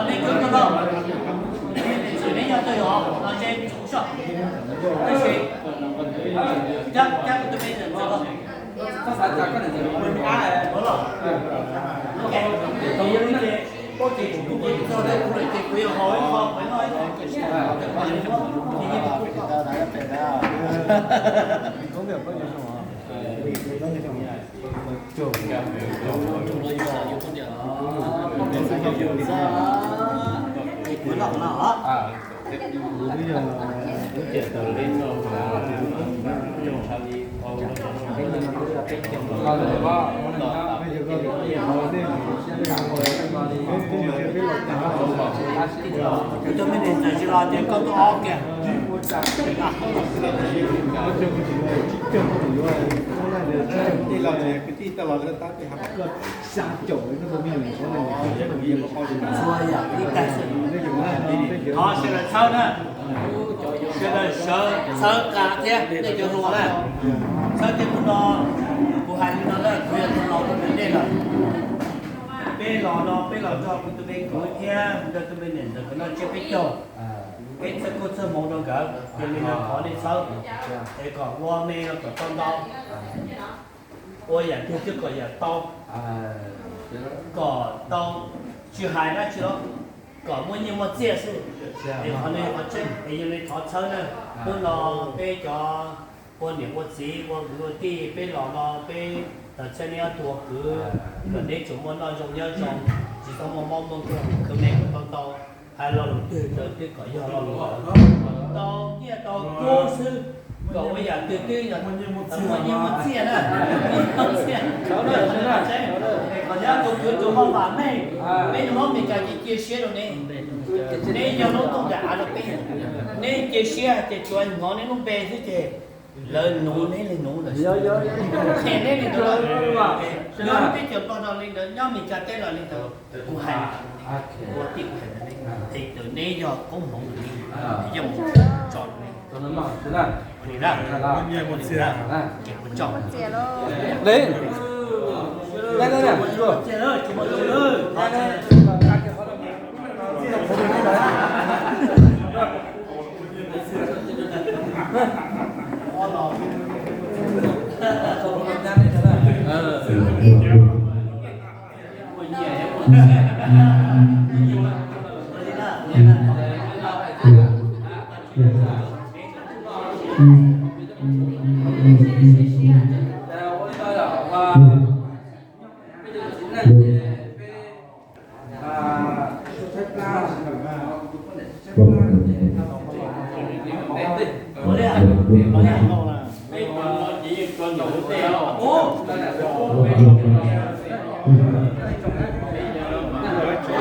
Mej kub tug lauj, mej txwm neb nyob twg os, los ntshe txhua soj, tab sis cab, cab kuv tus me ntxawm ntxawm los. Kuv cov me ntxawm tsis los ces koj tuaj ob kiag. Txhua yam ib tag xwb. Thov sawv daws txhawb na. Sawv daws sawv txhawb nqa thiab nej cov hluas na. Txhawb thiab hnub no kuv hais li no na, kuv yog tus laus rau ntawm nej lawm. Peb los no peb los nrog kuv tus me nkauj thiab nrog tus me niam ntxawm nkawd noj tsiab peb caug. Peb txhawb koob txhawb hmoov rau nkawd, yog li no thov nej txhawb es kom ua me no kom tau ntau, ua yam twg twb kom yam tau, kom tau, tsis hais dab tsi los kom muaj nyiaj muaj txiaj xwb. Es qhov no yog qhov tseeb es yog li thov txhawb na. Hnub no peb cov ua niam ua txiv ua kwv ua tij peb los no peb tawm txhawb neb ob tug ua kwv, kom neb tsuas muaj noj zoo nyob zoo, tsis txhob muaj mob muaj nkeeg, khwv me kom tau ntau. Hais lo lus twg ntawd twb kom yog lo lus ntawd, tau nyiaj tau kub xwb, kom ua yam twg twb yog muaj nyiaj muaj txiaj na. Qhov nyob tus kwv tus muaj vam meej, peb nyob Meskas ces cia siab rau neb. Neb yog lub ntuj nram av rau peb, neb cia siab ces tsuav hnov neb lub npe xwb ces lawv nuv neb li nuv lawm. Qhia neb li ntawd, nyob peb cov nplog no li ntawd, nyob Meskas teb los li ntawd. Kuv hais li ntawd, ua tij kuv hais ntawd, es neb yog koob hmoov rau neb, yog mus tso rau neb. Ua li na, ua li na, ces kuv tso. Li,